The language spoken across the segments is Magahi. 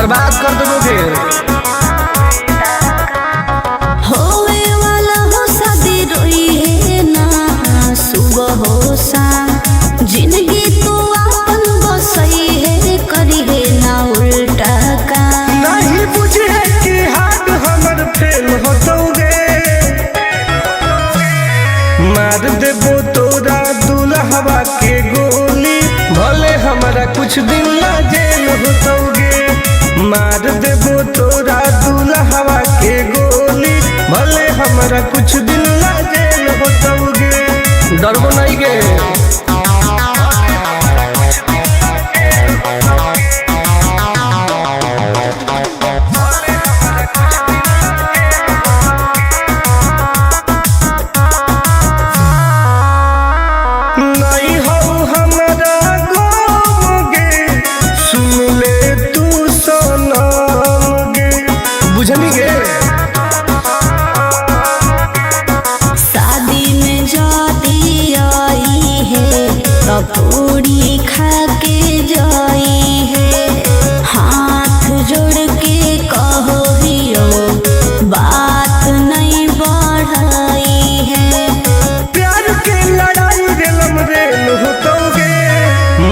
बर्बाद कर देबोगे। होवे वाला हो शादी रोई है ना सुबह हो शाम, जिंदगी तू आपन बसई है करी है ना उल्टा काम। नहीं बुझे कि हाथ हमर फेल होतौगे, मार देबो तोरा दुल्हवा के गोली, भले हमरा कुछ दिन ला जेल होतौगे। मार देबो तोरा दुल्हवा के गोली, भले हमरा कुछ दिन ला जेल होतौगे। डरबो नहीं गे। नहीं हो हमरा गम गे, सुन ले तू सनम गे, बुझनी गे। शादी में जाती आई है तो पूरी खा के जाई है, हाथ जोड़ के कहो हियो बात नहीं बढ़ाई है। प्यार के लड़ाई रेलम रेल होतौगे,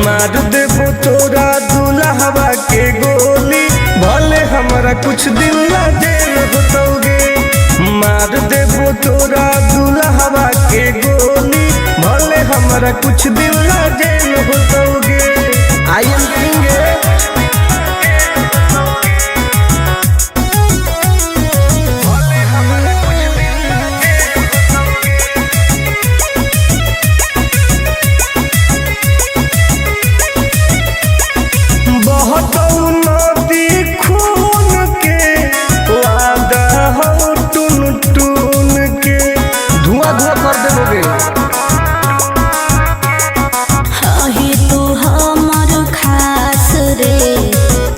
मार देबो तोरा दुल्हवा के गोली, भले हमरा कुछ दिन ला जेल होतौगे। मार देबो तोरा दुल्हवा के गोली, भले हमरा कुछ दिन ला जेल होतौगे। I am king. बहुत नदी खून के वादा हो टून टून के, धुआं धुआं कर देबोगे। हही तू हमर खास रे,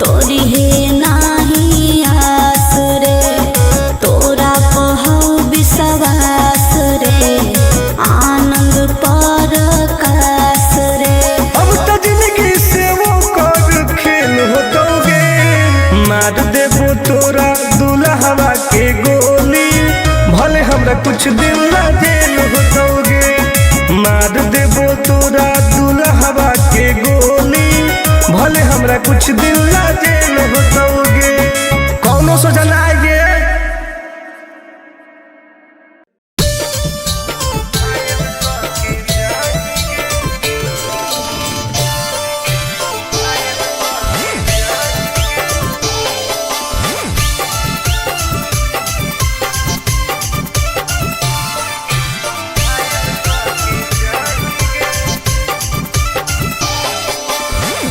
तोरी है नाही आस रे, तोरा पहौ विश्वास रे, आनंद पर कास रे। अब तो जिंदगी से वो कर खेल होतौगे, मार देबो तोरा दुल्हवा के गोली, भले हमरा कुछ दिन ला जेल होतौगे। मार देबो तोरा दुल्हवा के गोली, भले हमरा कुछ दिन ला जेल होतौगे। कौनो सोचा ना आएगे।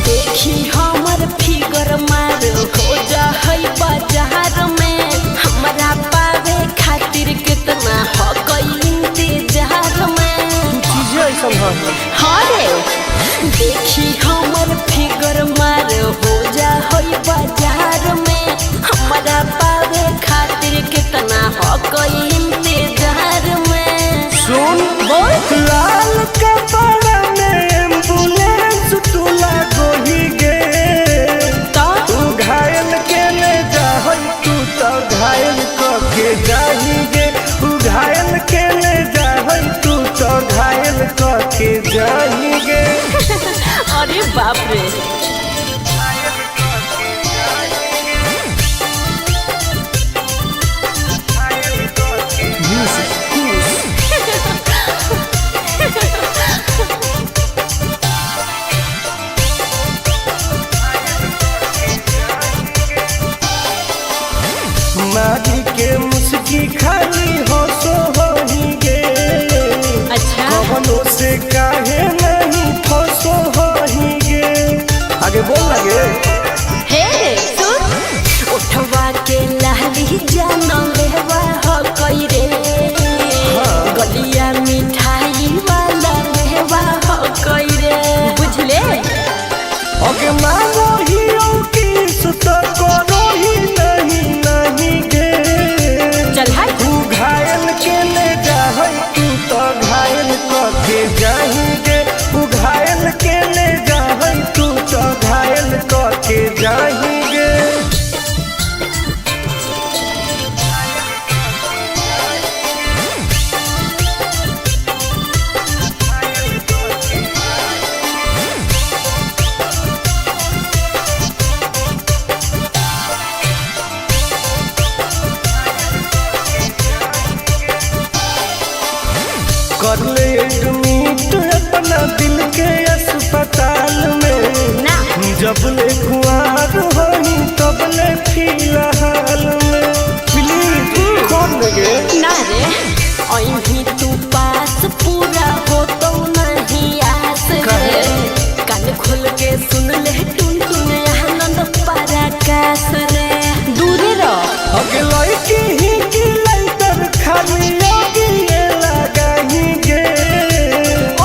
देखी हमर फिगर मार हो जा है बाजार में, हमरा पावे खातिर कितना हो गई इंतजार में। चीजें ऐसा हाँ रे, देखी हमर फिगर मार हो जा है बाजार में, हमरा पावे खातिर कितना हो गई इंतजार में। सुन बोल। लाल कपड़ा में एम्बुलेंस तू लागोही गे, तो तू घायल के ले जाहई तू तो घायल क के जाही गे, तू घायल के ले जाहई तू तो घायल क के जाही गे। अरे बाप रे। मारी के मुस्की खाली हो सो होही गे, अच्छा। कवनो से काहे नहीं फसो होही गे। आगे बोल लगे। हे सुन, उठवा के लाली जानो लेवा हो कई रे, गलिया मिठाई वाला लेवा हो कई रे, बुझले। ओके मानो ही की सुत करो ही नहीं नहीं गे, चल हट। तू घायल के ले जाहई तू तो घायल क के जाही गे, तू घायल के ले जाहई तू तो घायल क के जबले कुआर होई तबले फिलहाल में। प्लीज खोल देंगे ना रे अही तू पास पूरा हो तो नहीं आस रे। कान खोल के सुन ले टुन टुन आनंद पराकाश रे। दूरे रह। अगे लड़की ही की लाइटर खाली आगे लगाही गे।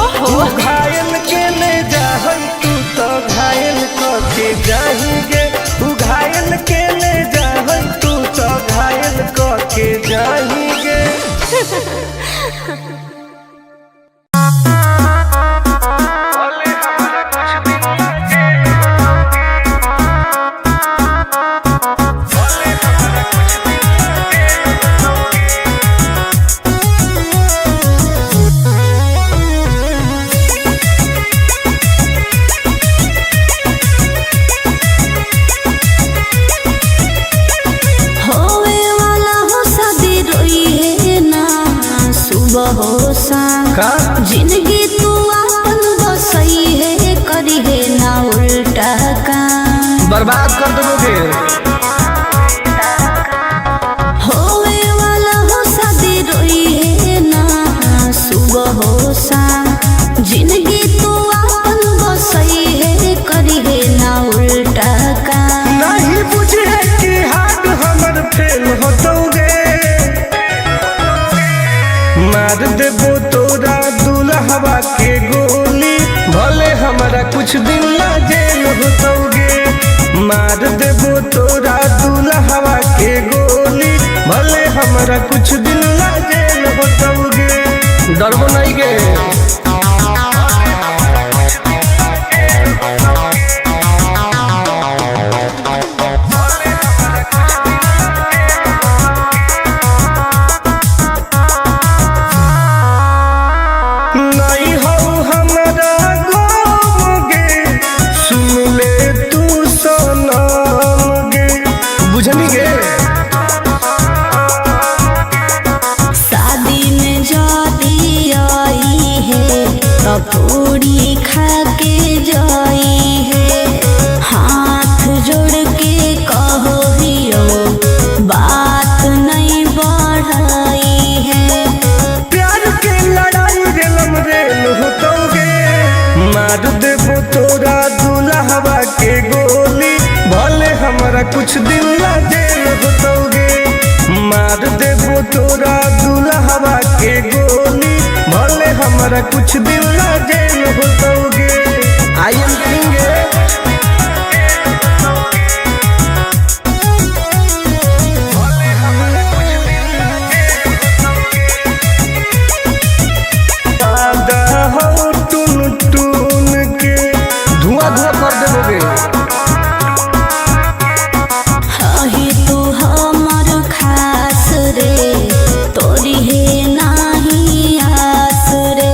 ओहो। तू घायल के ले जाहई तू तो घायल क के जाही गे। तू घायल के ले जाहई तू तो घायल क के जाही गे। होवे वाला हो शादी रोई है ना सुबह हो शाम। का? जिंदगी तू आपन बसई है करी है ना उल्टा काम। बर्बाद कर दोगे। होवे वाला हो शादी रोई है ना सुबह हो शाम। जिंदगी तू आपन बसई है करी है ना उल्टा काम। नहीं बुझे कि हाथ हमर फेल हो तोगे। मार देबो तोरा दुल्हवा के गोली भले हमरा कुछ दिन ला जेल हो तोगे। मार देबो तोरा दुल्हवा के गोली भले हमरा कुछ दिन ला जेल हो तोगे। डरबो नहीं गे। नहीं हो हमरा गम गे सुन ले तू सनम गे। बुझनी गे। शादी में जाती आई है पकौड़ी खा के जाई है। हाथ जोड़ के कहो हियो बात नहीं बढ़ाई है। प्यार के लड़ाई रेलम रेल हो तोगे। मार देबो तोरा दुल्हवा के गोली भले हमरा कुछ दिन ला जेल हो तोगे। मार देबो तोरा दुल्हवा के गोली भले हमरा कुछ दिन ला जेल हो तोगे। I am king. दादा हो टुन टुन के धुआं धुआं कर देबोगे। अही तू हमर खास रे तोरी है नाही आस रे।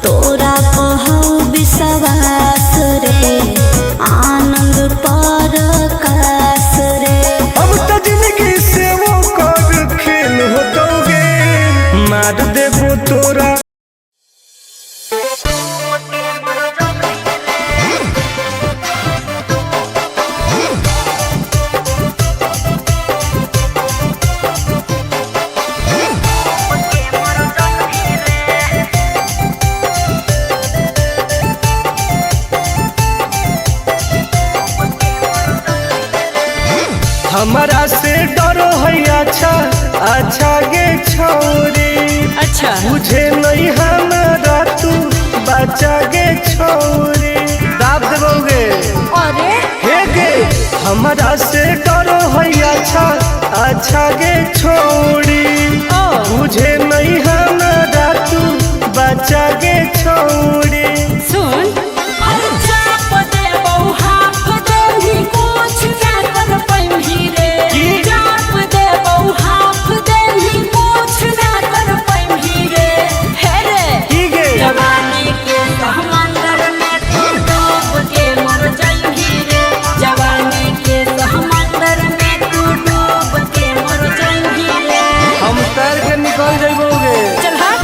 तोरा कहो विश्वास रे आनंद पर कास रे। अब तो जिंदगी से वो कर खेल हो तोगे। मार देबो तोरा। हमारा से डरो है अच्छा अच्छा गे छौरी। अच्छा। बुझे नहीं हमारा तू बच्चा गे छौरी। दाब देबोगे। अरे हे गे हमारा से डरो है अच्छा अच्छा गे छौरी। ओ। बुझे नहीं हमारा तू बच्चा गे छौरी। सुन। अरे चाप दे बहु हाफ देही कुछ ना कर पैम्ही रे। की? चाप दे बहु हाफ देही कुछ ना कर पैम्ही रे। हे रे। की गे? जवानी के समंदर में तू डूब के मर जाइही रे। जवानी के समंदर में तू डूब के मर जाइही रे। हम तैर के निकल जाइबोगे। चल हट।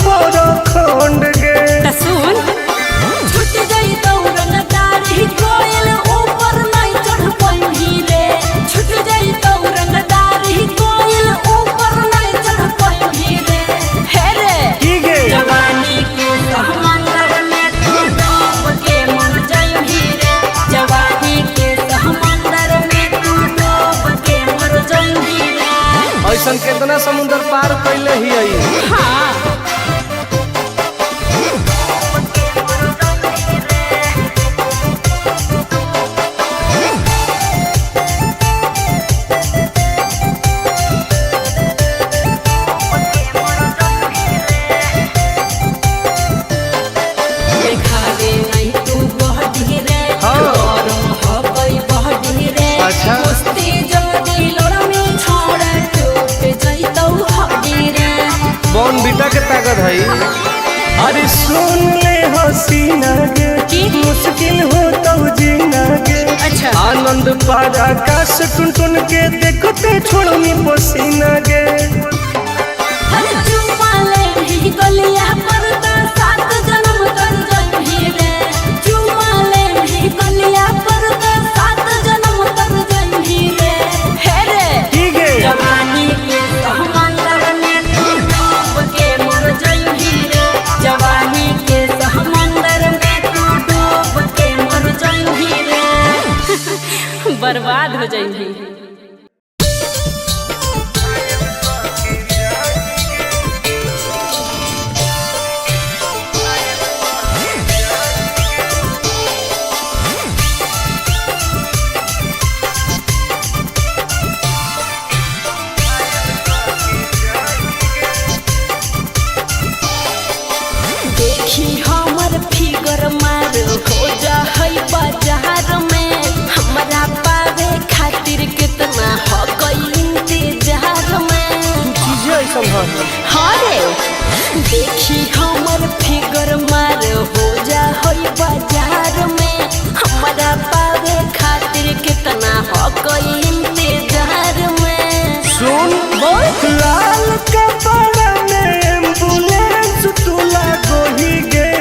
परखंड गे। त सुन, छूट जाई तौरन दाढ़ी कोयल ऊपर नहीं चढ़ पाई रे। छूट जाई तौरन दाढ़ी कोयल ऊपर नहीं चढ़ पाई रे। हे रे की गे? जवानी के समंदर में तू डूब के मर जाई रे। जवानी के समंदर में तू डूब के मर जाई रे। ऐसन केतना समुंदर पार कैले ही आई। हाँ। देखावे नहीं तू बहडी रे। हाँ। गरम हबई बहडी रे। अच्छा। कुश्ती जदी लड़मी छोड़ टूट जइतौ हड्डी रे। बॉन बीटा के ताकत है। अरे सुन ले हसीना गे, की? मुश्किल हो तो जीना गे। अच्छा। आनंद पार आकाश टुन टुन के देखते छोड़नी पसीना गे। हर चुम्मा ले ही गलिया पर ता सात जन्म कर जइही रे। चुम्मा ले ही गलिया पर ता सात जन्म कर जइही रे। हे रे की गे? जवानी के समंदर में तू डूब के मर जइही रे। जवानी के समंदर में तू डूब के मर जइही रे। बर्बाद हो जइही। देखी हमर फिगर मार हो जा है बाजार में। हमरा पावे खातिर कितना हो गई इंतजार में। चीजें ऐसन है। हाँ रे, देखी हमर फिगर मार हो जा है बाजार में। हमरा पावे खातिर कितना हो गई इंतजार में। सुन बोल। लाल कपड़ा में एम्बुलेंस तू लागोही गे।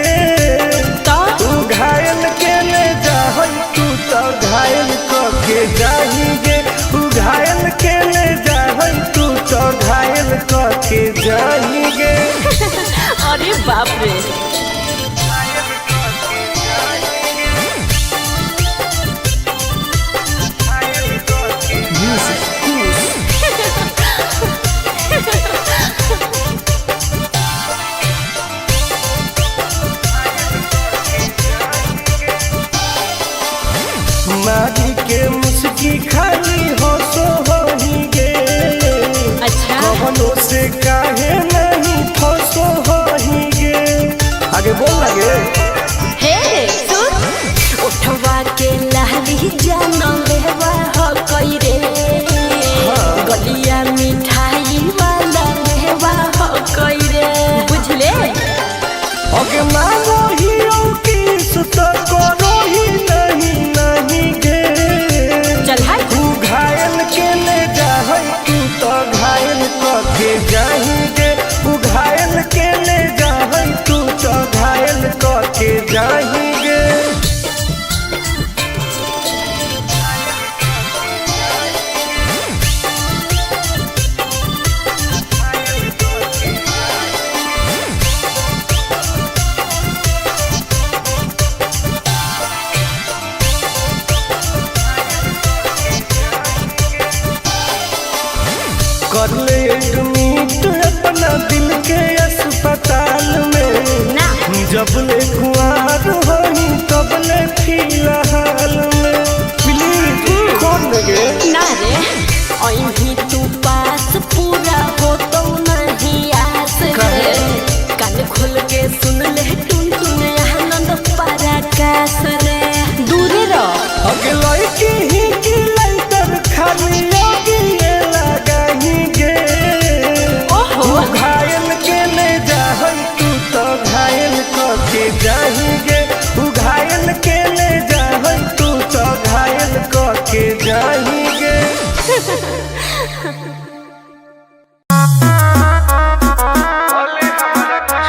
तो तू घायल के ले जाहई तू तो घायल क के जाही गे। तू घायल के ले जाहई तू तो घायल क के जाही गे। अरे बाप रे। मारी के मुस्की खाली हो सो होही गे। अच्छा। कवनो से काहे नहीं फसो होही गे। आगे बोल लगे। हे सुन, उठवा के लाली जानो लेवा हो कई रे। हाँ। गलिया मिठाई वाला लेवा हो कई रे। बुझले? ओके मानो ही की सुत करो ही नहीं नहीं गे। चल हाय। तू घायल के ले जाहई तू तो घायल क के जाही गे। तू घायल के ले जाहई तू तो घायल क के जाही गे। कर ले एडमिट अपना दिल के अस्पताल में। ना। जब ले कुआर होही तब ले फिलहाल में। प्लीज खोल लगे। ना रे, अहीं तू पास पूरा हो तो नहीं आस रे। कान खोल के सुन ले टुन टुन आनंद पराकाश रे। दूरे रह। अगे लड़की ही की लाइटर खाली लगी लगाही गे। ओहो। तू घायल के ले जाहई तू तो घायल क के जाही गे। तू घायल के ले जाहई तू तो घायल क के जाही गे। भले हमरा कुछ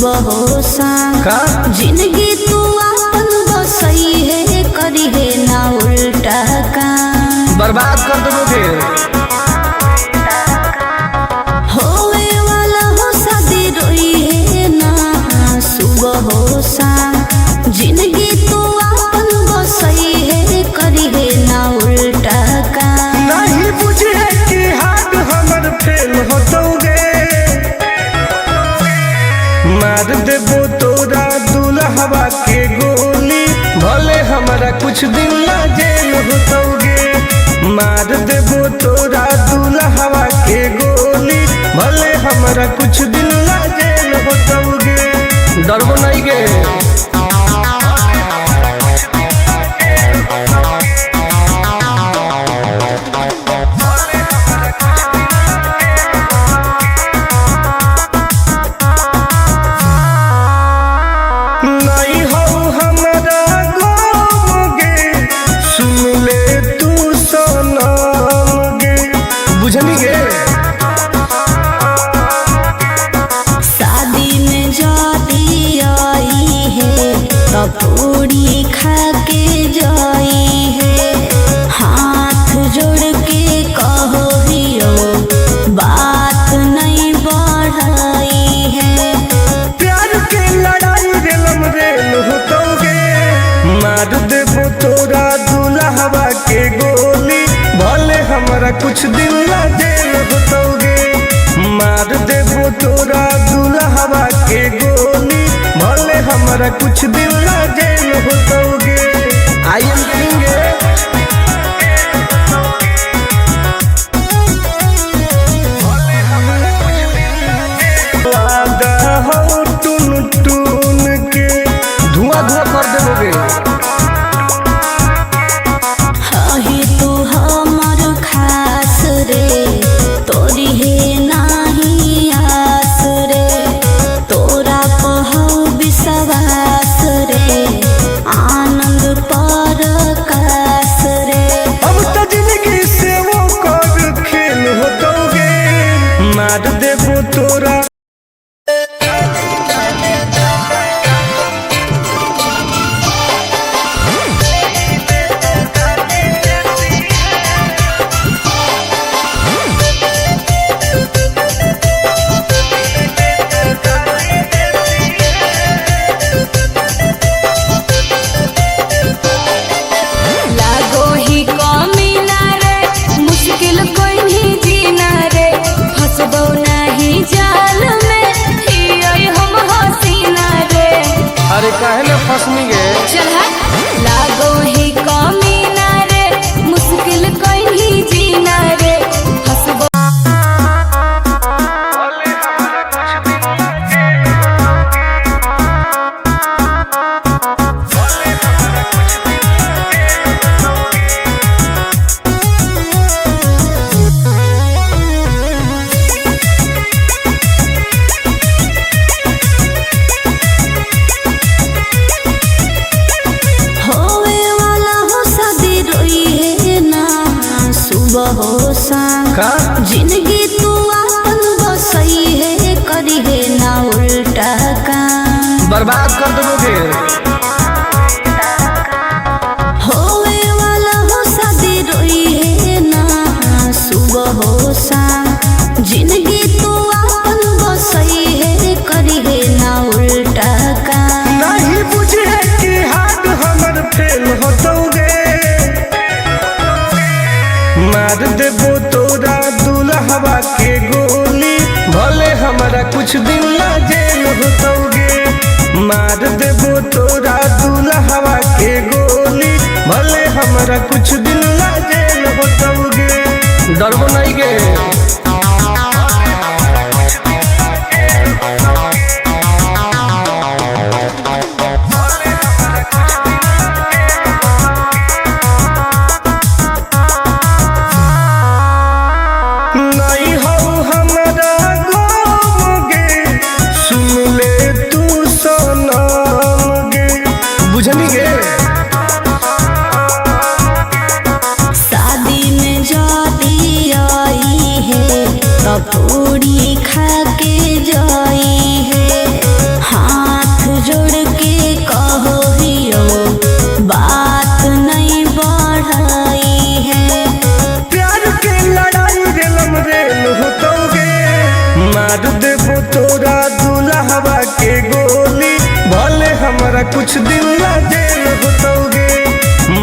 सुबह हो शाम। का? जिंदगी तू आपन बसई है, करी है ना उल्टा काम। बर्बाद कर देबोगे। होवे वाला हो शादी रोई है ना सुबह हो शाम। जिंदगी तू आपन बसई है, करी है ना उल्टा काम। नहीं बुझे कि हाथ हमर फेल होतौगे, मार देबो तोरा दुल्हवा के गोली, भले हमरा कुछ दिन ला जेल होतौगे। मार देबो तोरा दुल्हवा के गोली, भले हमरा कुछ दिन ला जेल होतौगे। डरबो नहीं गे। नहीं हो हमरा गम गे, सुन ले तू सनम गे, बुझनी गे। शादी में जाती आई है कपूरी खा के जाई है, हाथ जोड़ के कहो हियो बात नहीं बढ़ाई है। प्यार के लड़ाई रेलम रेल होतौगे, मार देबो तोरा दुल्हवा के गोली, भले हमरा कुछ दिन ला जेल होतौगे। मार देबो तोरा दुल्हवा के गोली, भले हमरा कुछ दिन ला जेल होतौगे। I am king. वादा हो टुन टुन के, धुआं धुआं कर देबोगे। हही तू हमर खास रे, तोरी है नाही आस रे, तोरा पहौ विश्वास रे, आनंद पर कास रे। अब तो जिंदगी से वो कर खेल होतौगे, मार देबो तोरा। लागो ही कमी ना रे, मुश्किल कोई नहीं जीना रे, फंसबो नहीं जाल में हियै हम हसीना रे। अरे काहे ना फंसनी गे। चल हट। लागो ही कमी ना रे, मुश्किल कोई नहीं जीना रे, फंसबो होवे वाला हो शादी रोई है ना सुबह हो शाम। का? जिंदगी तू आपन बसई है, करी है ना उल्टा काम। बर्बाद कर देबोगे। होवे वाला हो शादी रोई है ना सुबह हो शाम। जिंदगी तू आपन बसई है, करी है ना उल्टा काम। नहीं बुझे कि हाथ हमर फेल होतौगे, मार देबो तोरा दुल्हवा के गोली, भले हमरा कुछ दिन ला जेल होतौगे। मार देबो तोरा दुल्हवा के गोली, भले हमरा कुछ दिन ला जेल होतौगे। डरबो नहीं गे। नहीं हो हमरा गम गे, सुन ले तू सनम गे, बुझनी गे। शादी में जाती आई है कपूरी खा के जाई है। हमरा कुछ दिन ला जेल होतौगे।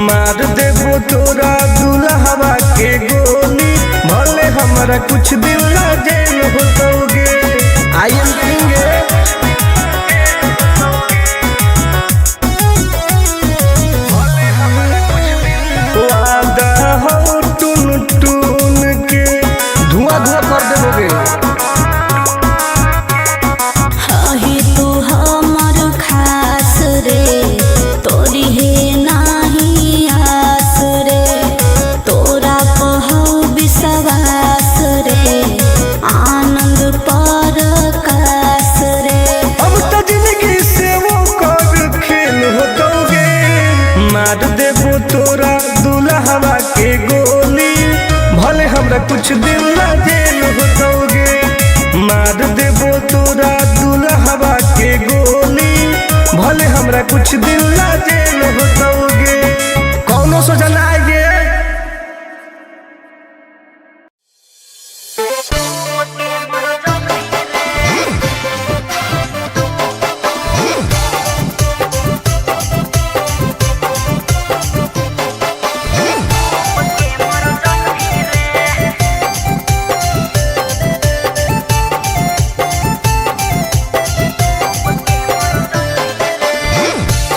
मार देबो तोरा दुल्हवा के गोली, भले हमरा कुछ दिन ला जेल होतौगे। I am king. वादा हो टुन टुन के धुआं धुआं कर देबोगे। हही तू हमर खास रे, तोरी हे नाही आस रे, तोरा पहौ विश्वास रे, आनंद पर कास रे। अब तो जिंदगी से वो कर खेल होतौगे। मार देबो तोरा दुल्हवा के गोली, भले हमरा कुछ दिन ला जेल होतौगे। मार देबो तोरा दुल्हवा के गोली, भले हमरा कुछ दिन ला जेल होतौगे। कौनो सोचा ना आएगे।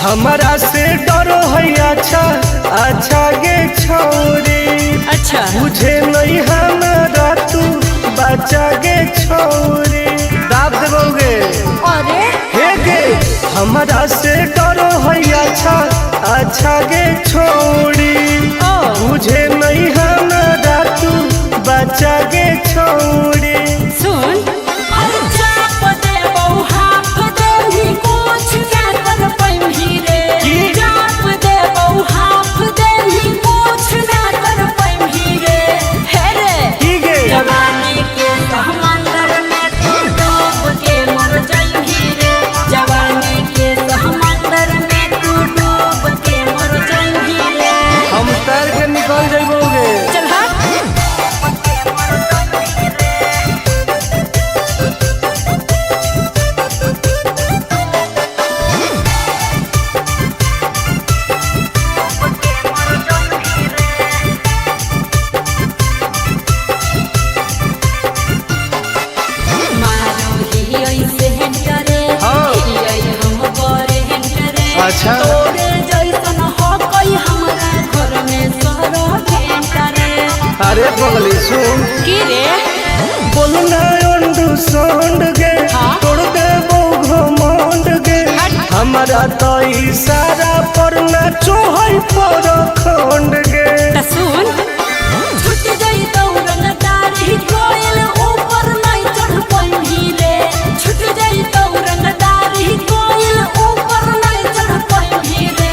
हमारा से डरो है अच्छा अच्छा गे छोरी, अच्छा बुझे नहीं हमारा तू बच्चा गे छोरी, दाब देबोगे। अरे हे गे हमारा से डरो है अच्छा अच्छा गे छोरी, ओ बुझे नहीं हमारा तू बच्चा गे छोरी। सुन चाप दे बहु हाफ दे कुछ ना कर पैम्ही रे। की? चाप दे बहु हाफ दे कुछ ना कर पैम्ही रे। हे रे की गे जवानी के समंदर में तू डूब के मर जाइही रे। जवानी के समंदर में तू डूब के मर जाइही रे। हम तैर के निकल जाइबोगे। चल हट। मारो ही ऐसे करे हाँ। ही हम बरे करे। अच्छा। तोरे जैसन हो कोई हमरा घर में सरो करे। अरे पगली सुन की रे बोलना अंडू सोंड गे, हाँ? तोड़ देबो घमंड गे। हमारा तो इशारा पर नाचो है पर खंड गे। त सुन छूट जाई दौड़न दाढ़ी कोयल ऊपर नहीं चढ़ पैम्ही रे। छूट जाई दौड़न दाढ़ी कोयल ऊपर नहीं चढ़ पैम्ही रे।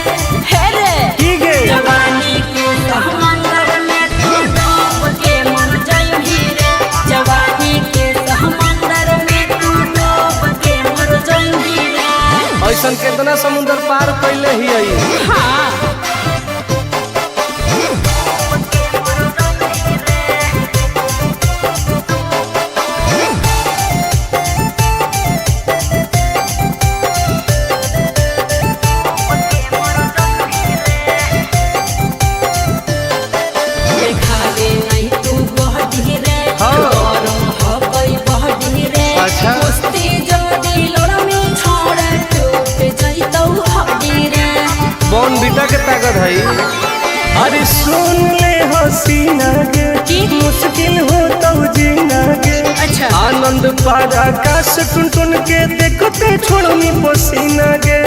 हे रे की गे जवानी के समंदर में तू डूब के मर जाइही रे। जवानी के समंदर में तू डूब के मर जाइही रे। ऐसन केतना समुंदर पार कैले ही आई। हाँ देखावे नहीं तू बहडी रे। हाँ। गरम हकई बहडी रे। अच्छा। कुश्ती जदी लड़मी छोड़ टूट जइतौ हड्डी रे। बॉन बीटा के ताकत है। अरे सुन ले हसीना गे, की? मुश्किल हो तो जीना गे। अच्छा। आनंद पार आकाश टुन टुन के देखते छोड़नी पसीना गे।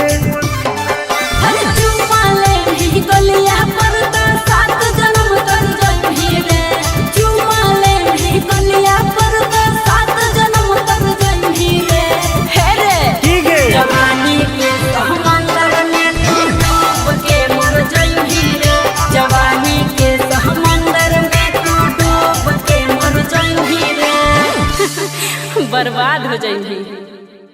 अरे चुम्मा ले ही गलिया पर